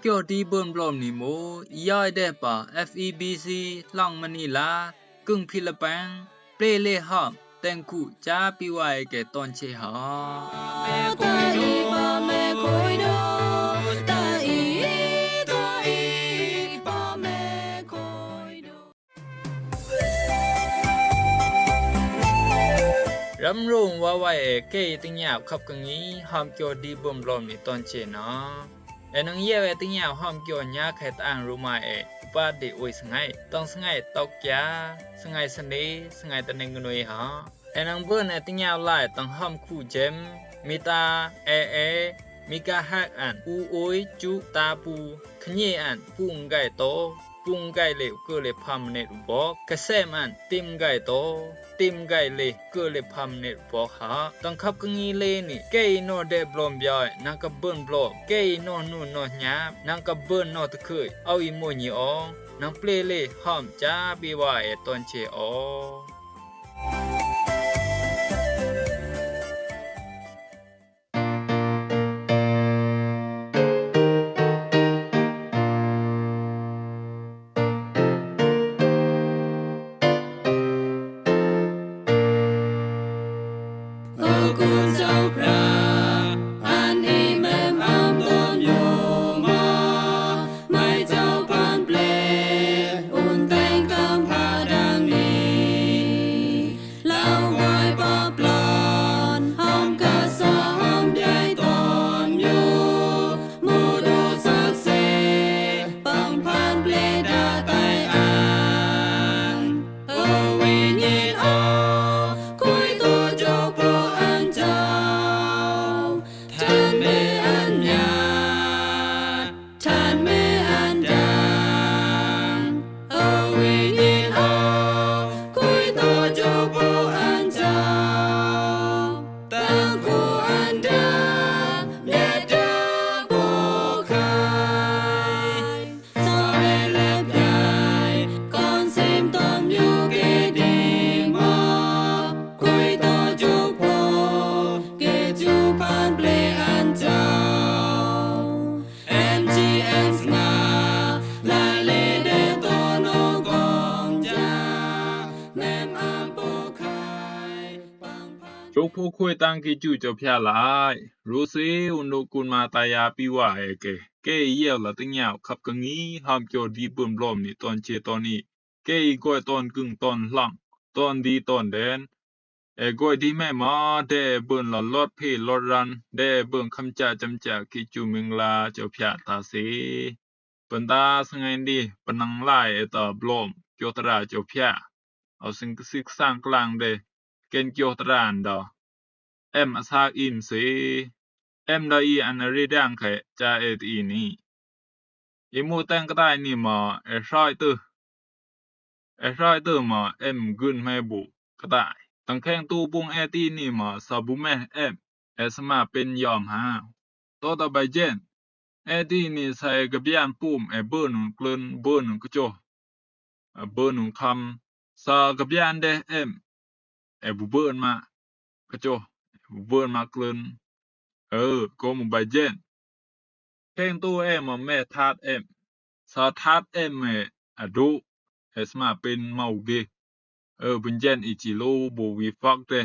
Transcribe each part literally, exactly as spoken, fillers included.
Kyo di bun blom ni mo, i yoi de pa F E B C lang mani la, kung Philippine, ple le ham, teng ku cha pi wai ke ton che ha. Ram rung wa wai e kei teng yau khap ka ngi ham kyo di bun blom ni ton che na. E nang yau e teng yau ham kyo nya khe tang ru ma e, upa de ui sngai, tang sngai tok kya, sngai sani, sngai ta ning nui ha. E nang bun e teng yau lai tang ham khu jem, mita, e e, mika hak an, u ui, chu, ta pu, khnyi an, pung gai to, pung gai le u kơ le pham ne u bok, ka sem an, tim gai to, tim gai le, kơ le pham ne u bok ha. Tang khap ka ngi le ni, kei no de blom bioi, nang ka bun blom, kei no nu no nyap, nang ka bun no ta khơi, au i mo nyi ong, nang ple le, ham cha bi wa e ton che ong. Lau ngoi pap lon, hom ka sa hom biai ton yu, mudu sak se, pang phan ple da tai an. O wi nyin o, kui tu jo po an chau, than me an nyat. Than me an dang, o wi nyin o, kui to jo po an chau. Tang ku an dang, nyat da po khai. Sa me lep yai, kon sim tom yu ke di ma. Kui to jo po, ke ju phan ple an chau. M G M nga, la le de to no kong ja, mem am po khai, pang pang. Chok pho khoi tang ki chu cho phia lai. Ru si un du kun ma ta ya pi wa e ke. Ke yel la ting yau khap ka ngi ham kyo di bun blom ni ton che ton ni. Ke i goi ton kung ton hlang, ton di ton den. E goi di me ma de bun la lot phi lot ran, de bun kham cha cham cha ki chu ming la cho phia ta si. Pun ta sngai di, pun nang lai e ta blom, kyo tra cho phia. Au sing sik sang klang de, ken kyo tra an da. Em a sak im si. Em da i an a ri dang khe, cha e ti ni. I mu teng ka tai ni ma, e sai tu. E sai tu ma, em gun me bu, ka tai. Tang kheng tu pung e ti ni ma, sa bu me em, e sma pen yom ha. To ta bai jen. E ti ni sa e ka bian pum, e bun klun, bun ka cho. E bun kham, sa ka bian de em. E bu bun ma, ka cho, e bu bun ma klun. Ơ, ko mu bai jen. Kheng tu em ma me that em. Sa that em e a du, e sma pen mau ge. Ơ, bun jen i chi lu bu wi fak de.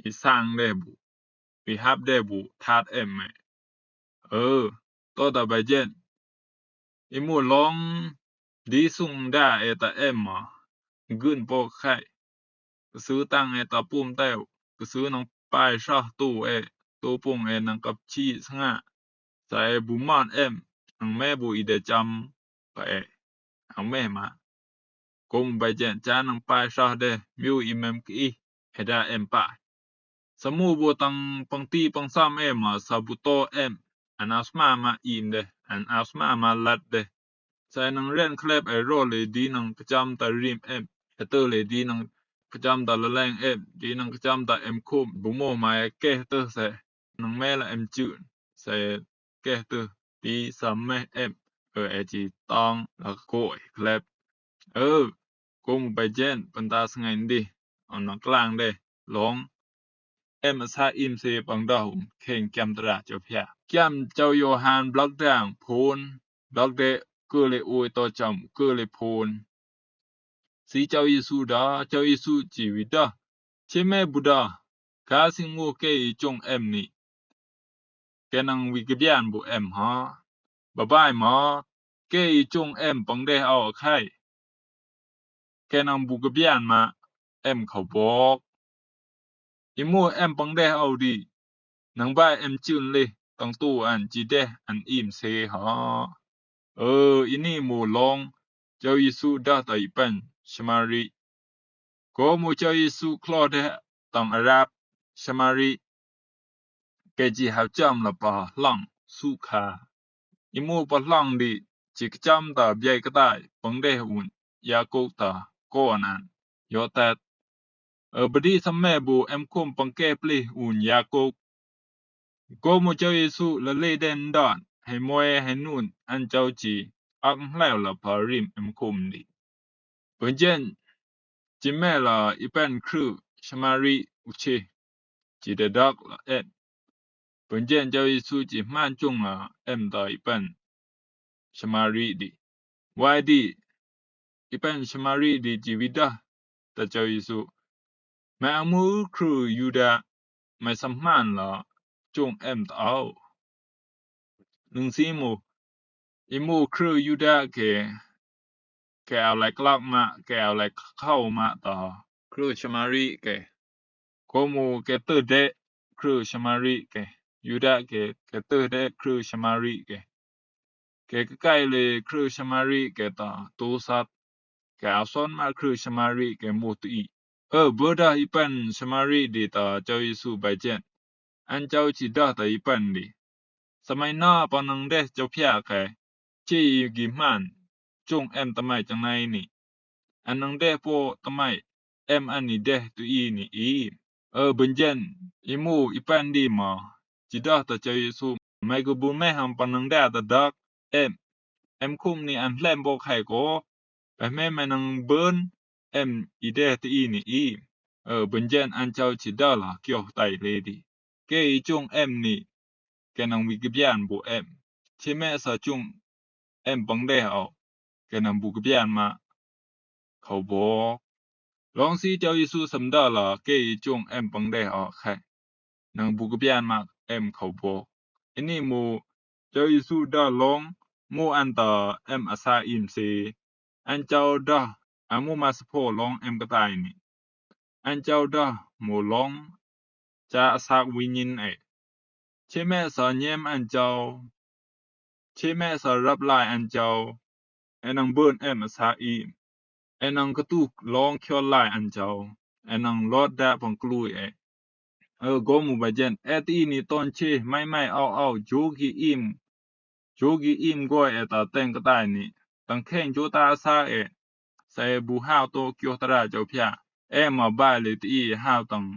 I sang de bu. Wi hap de bu, that em e. Ơ, to ta bai jen. I mu long, di sung da e ta em ma. Gun po khai. Ka su tang e ta pum teo. Ka su nang pai sah tu e. Tu pung e nang kap chi snga. Sa e bu man em. Nang me bu i de cham. Pa e. Nang me ma. Kum bai jen cha nang pai sah de. Miu i mem ki i. E da em pa. Sa mu bu tang pang ti pang sam em ma sa bu to em. An a sma ma im de. An a sma ma lat de. Sa e nang ren klep e ro le di nang kacham ta rim em. E tơ le di nang kacham ta laleng em. Di nang kacham ta em kum. Bu mo ma e keh tơ sa e. Nang me la em chun. Sa e keh tơ. Di sa me em. Ơ e chi tong la ko e klep. Ơ. Kum bai jen pun ta sngai di. An na klang de. Long. Em a sa im se pang dau. Kheng kiam tra cho phia. Kiam Chao Yohan blak dang pon, blak de kele oi to cham kele pon. Si Chao Yesu da, Chao Yesu chi wi da. Che me bu da, ka sing wo ke i chung em ni. Ke nang wi ke bian bu em ha. Ba bai ma, ke i chung em pang de au khai. Ke nang bu ke bian ma, em khau bok. I mu em pang de au di. Nang bai em chun le, tang tu an chi de an im se ha. Ơ, ini mu long, Chao Yesu da ta i pen, Samari. Ko mu Chao Yesu klo de tang Arab, Samari. Ke chi hau cham la pa hlang, su kha. I mu pa hlang di, chi ke cham ta biai ke tai, pang de un, Yakok ta, ko anan, yo tet. Ơ, bedi sam me bu em kum pang ke pli un Yakok. Ko mu Chao Yesu la le den dan, he moe he nun, an chao chi, ak hleo la pa rim em kum di. Pun jen, chi me la i pen kru Samari u che, chi de dak la et. Pun jen Chao Yesu chi man chung la em ta i pen Samari di. Wai di, i pen Samari di chi wi da ta Chao Yesu. Me a mu kru Yuda, me sam man la chung em ta au. Nung si mu, i mu kru Yuda ke, ke au lai klak ma, ke au lai khau ma ta kru Samari ke. Ko mu ke te de kru Samari ke, Yuda ke, ke te de kru Samari ke. Ke ke kai le kru Samari ke ta tu sat, ke au son ma kru Samari ke mu tu i. Ơ, bơ da i pen Samari di ta Chao Yesu bai jen. An chao chi da ta i pen di. Samai na pa nang de chao pia ke, chi i gi man, chung em ta mai chang nai ni. An nang de po ta mai, em an i de tu i ni i. Ơ, bun jen, i mu i pen di ma, chi da ta Chao Yesu, mai ke bu me ham pa nang de ta dak, em. Em kum ni an hlem bo khai ko, ba me me nang bun, em i de tu i ni i. Ơ, bun jen an chao chi da la kio tai le di. Ke i chung em ni, ke nang wi ke bian bu em. Chi me sa chung em pang de au, ke nang bu ke bian ma khau bok. Long si Chao Yesu sam da la ke i chung em pang de au khai. Nang bu ke bian ma em khau bok. Ini mu Chao Yesu da long mu an ta em a sa im se. An chao da, a mu ma sa po long em ke tai ni. An chao da mu long cha a sak wi nyin e. Chi me sa nyem an chao. Chi me sa rap lai an chao. E nang bun em a sak im. E nang ke tu long kio lai an chao. E nang lot da pang klui e. Ơ, go mu ba jen, e ti ni ton chi, mai mai au au, jo gi im. Jo gi im goi e ta teng ke tai ni. Tang khen jo ta sa e. Sa e bu hao to kio ta ra chao pia. E ma bai le ti i hao tang.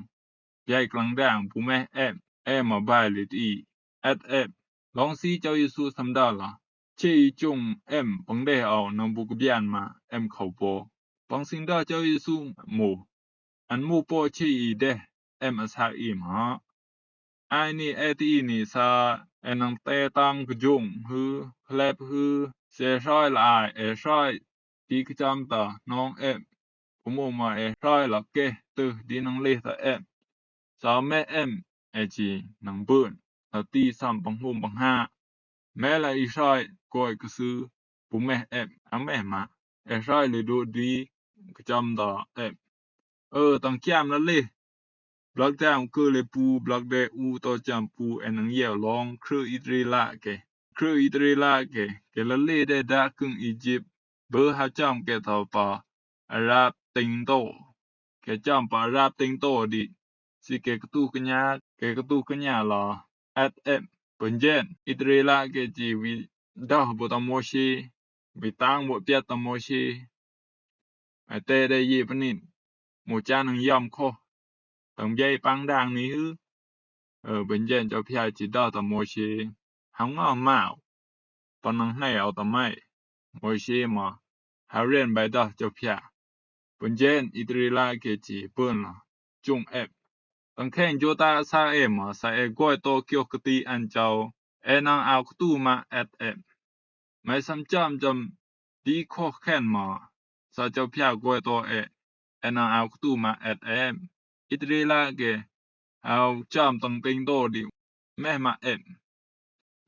Biai klang dang bu me em. E ma bai le ti i. Et em. Long si Chao Yesu sam da la. Chi i chung em pang de au nang bu ke bian ma em khau bok. Pang sing da Chao Yesu mu. An mu po chi i de em a sa im ha. Ai ni e ti ni sa e nang te tang ke jung hu, hlep hu, se soi la ai e soi ti ke cham ta nong em. Ku mu ma e soi la ke tu di nang le ta em. Sa me em e chi nang bun. La ti sam pang hum pang ha. Me la i soi koi ke su bu me em a me ma. E soi le do di ke cham ta em. Ơ, tang kiam la le. Blak dang ke le pu, blak de u to cham pu e nang yeo long kru Itri la ke. Kru Itri la ke, ke la le de da kung Ijip. Bơ ha cham ke ta pa Arab ting to. Ke cham pa Arab ting to di. Si ke ke tu ke nya, ke ke tu ke nya la. Et em, pun jen, Itri la ke chi wi da bu ta Mosi. Wi tang bu piat ta Mosi. Mai te de yi pun nin. Mu cha nang yam ko. Tang biai pang dang ni hu. Ơ, pun jen chao pia chi da ta Mosi. Hang nga mau. Pa nang hnai au ta mai. Mosi ma. Hau ren bai da chao pia. Pun jen Itri la ke chi pun la. Chung em. Tang khen jo ta sa em ma sa e goi to kio ke ti an chao. ɛ nang aw katu ma ɛt ɛ. Mei sam jam jam di kho khen ma sa Jao Pia goi to ɛ, ɛ nang aw katu ma ɛt ɛ. Itrila ge aw jam tang ting do di meh ma ɛt.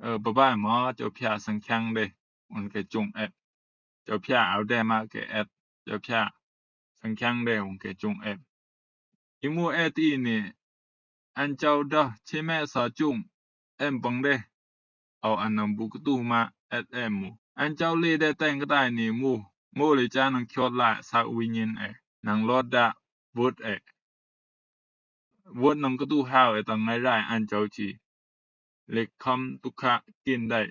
Ơ, bye bye ma Jao Pia sang kiang de, un ke jung ɛ. Jao Pia aw de ma ke ɛt, Jao Pia sang kiang de, un ke jung ɛ. I mu ɛ ti ni, an jao da che meh sa jung, em bang de, aw an nang bu katu ma ɛt ɛ mu. An jao le de teng ka tai ni mu, mu le cha nang kyot la sa wi nyin ɛ, nang lot da, but ɛ. Wot nang katu hao ɛ tang ngai rai an jao chi. Le kham tu kha kin dai.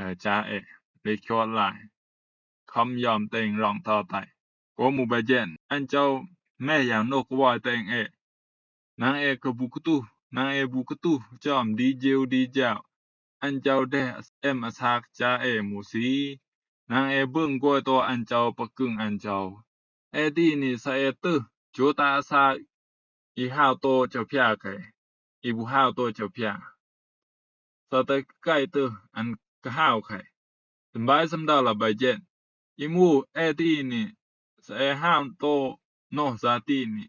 Ơ, cha ɛ, le kyot lai. Kham yom teng rong tao tai. Ko mu ba jen, an jao meh yang nok wai teng ɛ. Nang ɛ ka bu katu, nang ɛ bu katu, jom di jeo di jao. An jao de em a sak cha ɛ mu si. Nang ɛ bưng goi to an jao pa kưng an jao. Ɛ ti ni sa ɛ tơ, jo ta sa i hao to Jao Pia kai, i bu hao to Jao Pia. Sa ta kai tơ an ka hao kai. Tơmbai sam da la bai jen. I mu ɛ ti ni, sa ɛ hao to noh sa ti ni.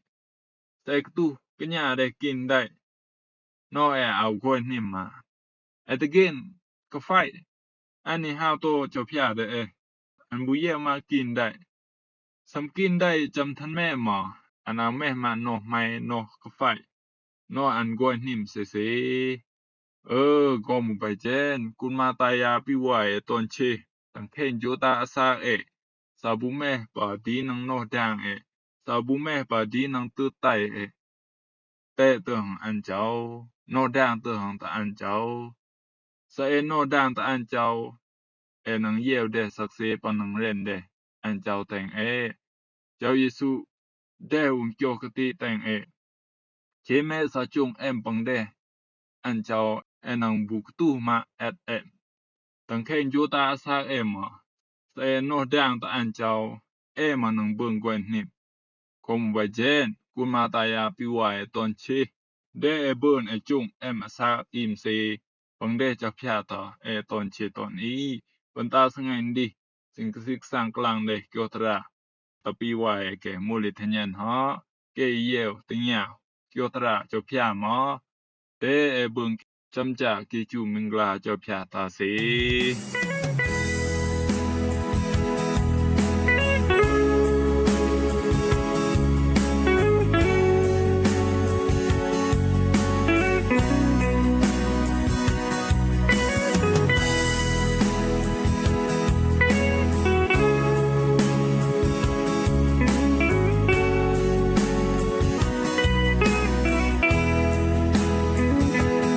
Sa ɛ katu, ka nya de kin dai. Noh ɛ aw goi nim ma. Ɛ te gen, ka fai. An ni hao to Jao Pia de ɛ. An bu ye ma kin dai. Sam kin dai jam than meh ma. An aw meh ma noh mai noh ka fai. Noh an goi nim se se. Ơ, go mu bai jen, kun ma ta ya pi wai ɛ ton che. Tang khen jo ta a sa ɛ. Sa bu meh pa di nang noh dang ɛ. Sa bu meh pa di nang tut tai ɛ. Te tơ hang an jao, noh dang tơ hang ta an jao. Sa ɛ noh dang ta an jao, ɛ nang yeo de sak se pa nang ren de, an jao teng ɛ. Jao Yesu, de un kyo kati teng ɛ. Che meh sa jung em bang de, an jao ɛ nang bu katu ma ɛt ɛ. Tang khen jo ta a sak ɛ ma. Sa ɛ noh dang ta an jao, ɛ ma nang bưng goi nim. Ko mu bai jen, kun ma ta ya pi wai ɛ ton che. De ɛ bưng ɛ jung em a sak im se, bang de Jao Pia ta ɛ ton che ton i. Bang ta sa ngai ndi, sing ka sik sang klang de kyo tra. Ta pi wai ɛ ke mu li tha nyan ha, ke yeo, te nya, kyo tra Jao Pia ma. Te ɛ bưng cham cha ki chu ming la Jao Pia ta se.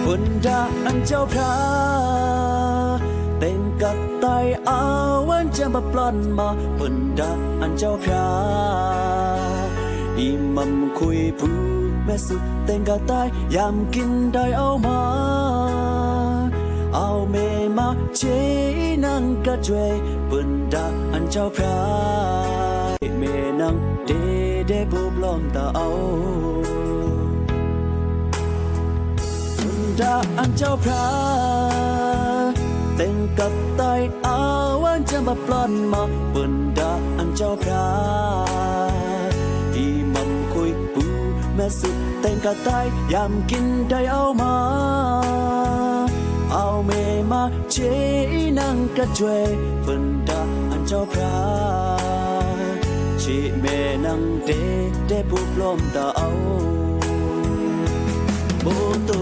Bun da an Jao Pia, teng ka tai a wan cham ba plon ma, bun da an Jao Pia. I mam khui bu meh sut teng ka tai, yam kin dai au ma. Au meh ma che i nang ka jwe, bun da an Jao Pia. Meh nang de de bu blom ta au. Bun da an Jao Pia, teng ka tai a wan cham ba plon ma, bun da an Jao Pia. I mam khui bu meh sut teng ka tai, yam kin dai au ma. Au meh ma che i nang ka jwe, bun da an Jao Pia. Che meh nang de de bu blom ta au. Bu tu